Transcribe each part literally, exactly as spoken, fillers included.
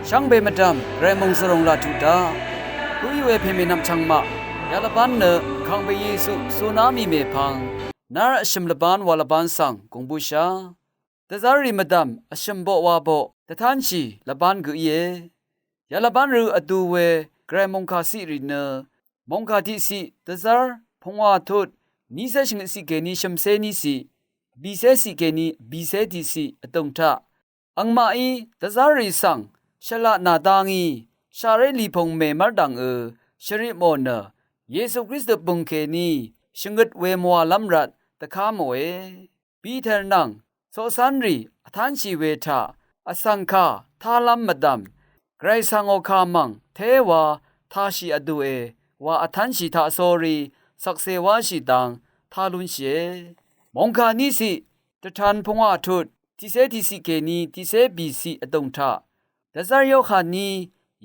Shvngbe mvdv̀m Gvray mòngsvròng laq tuq daq. Bǿì we pèmènvm chvngmaq yalvbán nø Vkàngpè Yesu zuná mì mèpvng nár vshø̀m lvbán wa lvbán svng gùng bǿshà. Dvzv́rrì mvdv̀m vshø̀m boq wa boq dvtánshì lvbán gø íe. Yalvbán rø vdu we Gvray mòngkà ciq rì nø mòngkà tiqciq dvzv́r pungwà tut nícé shvngøt ciq kèní shø̀mcé níciq, vbìcé ciq kèní vbìcé tiqciq vdùng taq angmaqí dvzv́rrì svng shvlaq nà dá ngí shaqré lìpùng mèmv́r dv̀ngø shvritmò nø Yesu Kristu bø̀ng kèní shvngøt we mvwàlv́m rvt dvká mòe. Piter nvng coqcv́nrì vtánshì we taq vsvng kà tálv́m mvdv̀m Gvray svngò kà mv̀ng téwa tāshì vdùe wa vtánshì taqsórí shvkse wáshì dang tá lúnshìe. Mòngkà níciq dvtan pungwà tut tiqcé tiqciq kèní tiqcé bìciq vdùng taq dvzv́r Yohaní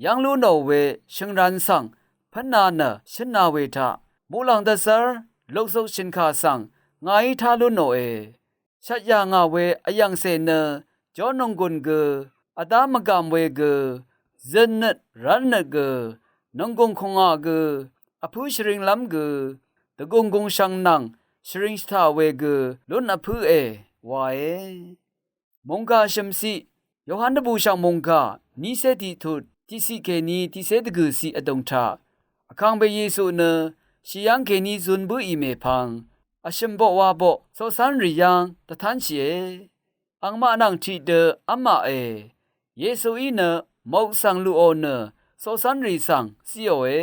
yv́ng lú nò we shø̀ngran svng pǿnā nø shǿnā we taq muqlàng dvzv́r lukzuk shø̀nkà svng ngàí tá lú nòe. Shvt yà ngà we vyv̀ngcè nø jórnònggùn gø, vdá mvgàm we gø, zøtnøt rv́lnøt gø, nònggùng kùngà gø, vpǿ shvringlv́m gø, dvgùng gùngshv̀ng nvng shvring shvtà we gø lún vpǿe wae. Mòngkà shø̀mciq Yohan dvbùshv̀ng mòngkà nícé tiqtut tiqciq kèní tiqcé dvgø̀ciq vdùng taq Vkàngpè Yesu nø shì yv́ng kèní zun bǿì mèpvng vshø̀m boq wa boq coqcv́nrì yv́ng dvtánshìe. Angmaq nvng tiqdø v́maqe. Yesuí nø mok svng luqò nø coqcv́nrì svng zíòe.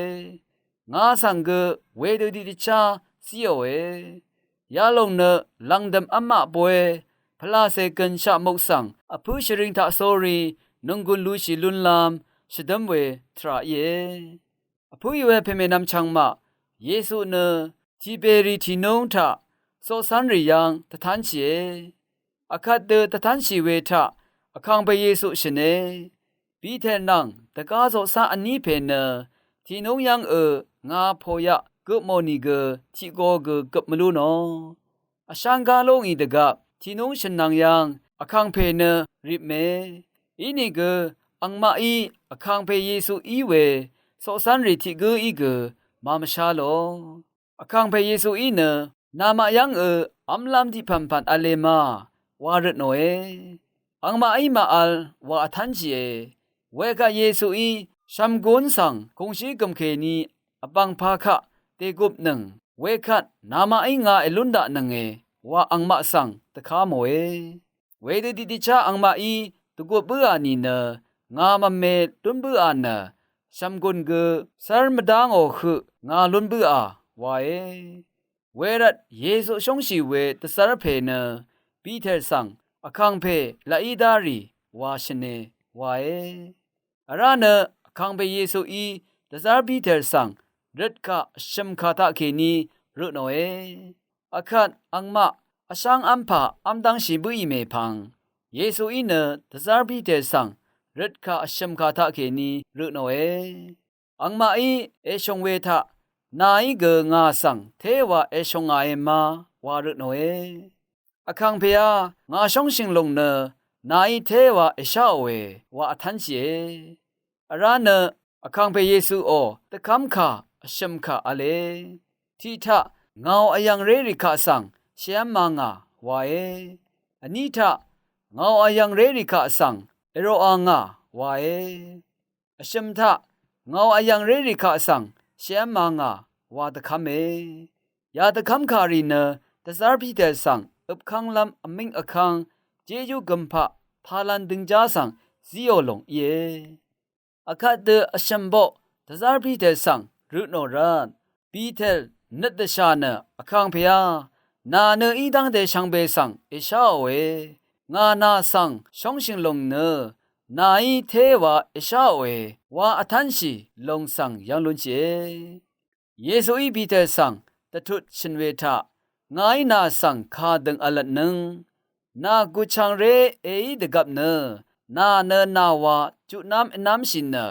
Ngà svng gø wedø tiqdvchá zíòe. Yalòng nø lv̀ngdø̀m v́maq boe pvlàcè gø̀nshaq mok svng vpǿ shvring taqsórí nònggùn lushì lúnlv́m shvdǿm we tvrà íe. Vpǿì we pèmènvm chvngmaq Yesu nø Tiberi tìnúng taq coqcv́nrì yv́ng dvtánshìe. Vkvt dø dvtánshì we taq Vkàngpè Yesu shø̀ne. Piter nvng dvgá coqcá vní pè nø tìnúng yv́ngø ngà pòyaq gøpmò nìgø tiqgo gø gøp mvlú nò. Vsháng gá lú ngì dvgvp tìnúng shø̀n nvng yv́ng Vkàngpè nø ripme. Inìgø angmaqí Vkàngpè Yesu í we coqcv́nrì tiq gǿí gø màmvshá lò. Vkàngpè Yesuí nø namaq yv́ngø v́mlv́m tiqpv̀npv̀n v̄le ma wa røtnòe. Angmaqí màvl wa vtánshìe. Wekvt Yesuí shv̀mgún svng kùngshí gø̀m kèní vbv̀ngpā kaq dègupnøng wekvt namaqí ngà èlún daqnønge wa angmaq svng dvká mòe. Wedø tiqdvchá angmaqí dvgup bǿà nìnø ngà mvme lún bǿà nø shv̀mgùn gø cv́r mvdá ngò høq ngà lún bǿà wae. Wervt Yesu shóngshì we dvzv́r pè nø Piter svng Vkàngpè laqí dá rì wa shø̀ne wae. Vrá nø Vkàngpè Yesuí dvzv́r Piter svng røtkà vshø̀mkà taqkèní røtnòe. Akvt angmaq vsháng v́mpà v́mdv́ngshì bǿì mèpvng Yesuí nø dvzv́r Piter svng røtkà vshø̀mkà taqkèní røtnòe. Angmaqí èshòng we taq nàí gø ngà svng téwa èshòng ngàe ma wa røtnòe. Vkàngpèá ngà shóngshø̀ng lòng nø nàí téwa èsháòe wa vtánshìe. Vrá nø Vkàngpè Yesuò dvkv́mkà vshø̀mkà v̄le. Tiq taq ngàò vyv̀ngré rì kaq svng shèv́mā ngà wae. Vní taq ngàò vyv̀ngré rì kaq svng èroqā ngà wae. Vshø̀m taq ngàò vyv̀ngré rì kaq svng shèv́mā ngà wa dvkv́me. Yadvkv́mkà rì nø dvzv́r Piter svng øpkv́nglv́m vmíng vkv́ng jejú gømpaq pàlvn døngjá svng zíò lòng íe. Akvt dø vshø̀m boq dvzv́r Piter svng røtnò rvt Piter nøt dvshà nø Vkàngpèá nà nø í dv́ngte shvngbe svng èsháòe. Ngà nà svng shóngshø̀ng lòng nø nàí téwa èsháòe wa vtánshì lòng svng yv́ng lúnshìe. Yesuí Piter svng dvtut shø̀n we taq ngàí nà svng kà dø̀ng v̄lvtnøng nà gùchàngré èí dvgvp nø nà nø nàwa jutnv́m ènv́mshì nø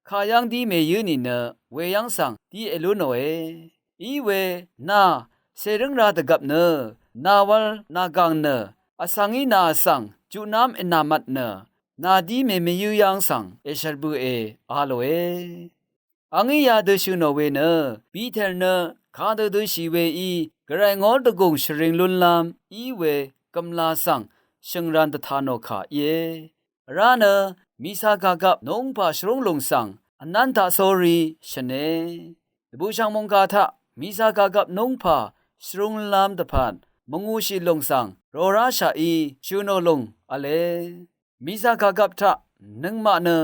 kà yv́ng dí mèyǿ nìnø weyv́ng svng dí èlú nòe. Iwe nà cèrǿng ra dvgvp nø nàwvl nàgàng nø vsvng í nà svng jutnv́m ènàmvt nø Nàdí mèmvyǿ yv́ng svng èshvt bø̀e a lòe. Angí yadø shø̀ nò we nø, Piter nø kadø dø shì weí, Gvray ngór dvgùng shvring lúnlv́m í we gv̀mlà svng shø̀ngran dvta nò kà íe. Vrá nø mìsa kàgvp núngpà shvrúng lùng svng vnv́n taq sórí shø̀ne. Dvbùshv̀ng mòngkà taq mìsa kàgvp núngpà shvrúnglv́m dvpvt mvngūshì lùng svng rorá shaqí shø̀ nò lùng v̄le. Mìsa kàgvp taq nøngmaq nø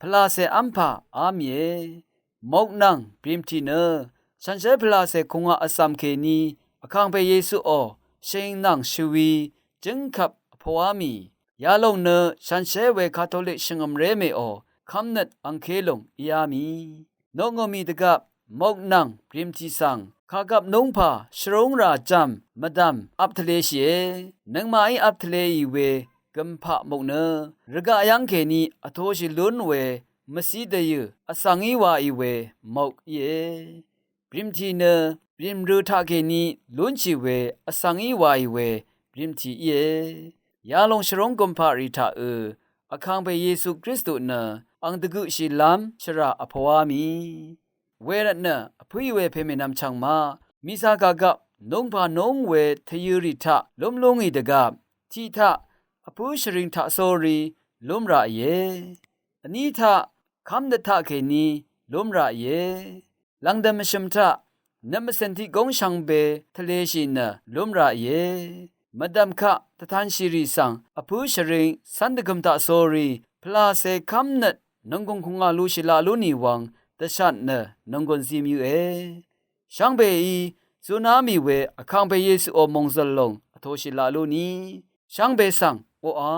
pvlàcè v́mpà á mìe. Mok nvng brìmtì nø shànshér pvlàcè kùngaq vcv̀m kèní vkàngpè Yesuò shv̀ng nvng shvwi jǿngkvp vpoá mì. Yalòng nø shànshér we Katolik shvngø̀mré mèò kv́mnøt angké lùng íá mì. Noqngø̀mì dvgvp mok nvng brìmtì svng kàgvp núngpà shvrúngrà jv̀m mvdv̀m vp tvleshìe. Nøngmaqí vp tvleì we gø̀mpaq mok nø rvgaq yv́ng kèní vtoshì lún we mvcí dvyø̀ vsvng í waì we mok íe. Brìmtì nø brìmrø taqkèní lúnshì we vsvng í waì we brìmtì íe. Yalòng shvrúng gø̀mpaqrì taqø̄ vkàngpè Yesu Kristu nø ang dvgøqshìlv́m shvrà vpoá mì. Wervtnø vpǿì we pèmènvm chv̀ngmaq mìsa kàgvp núngpà núng we tvyø̄rì taq lúm lúngì dvgvp tiqtaq vpǿ shvring taq sórí lúmrà íe. Vní taq kv́mnøt taqkèní lúmrà íe. Lv̀ngdø̀m mvshø̀m taq nøt mvcèn tiq góng shvngbe tvleshì nø lúmrà íe. Mvdv̀m kaq dvtanshìrì svng vpǿ shvring cv́n dvgø̀m taq sórí pvlàcè kv́mnøt nònggùng kùngà lushì laq lú nì wvng dvshat nø nònggùn zim yøqe. Shvngbeí zuná mì we vkàngpè Yesuò mòngzø̀l lòng vtoshì laq lú nì shvngbe svng oqà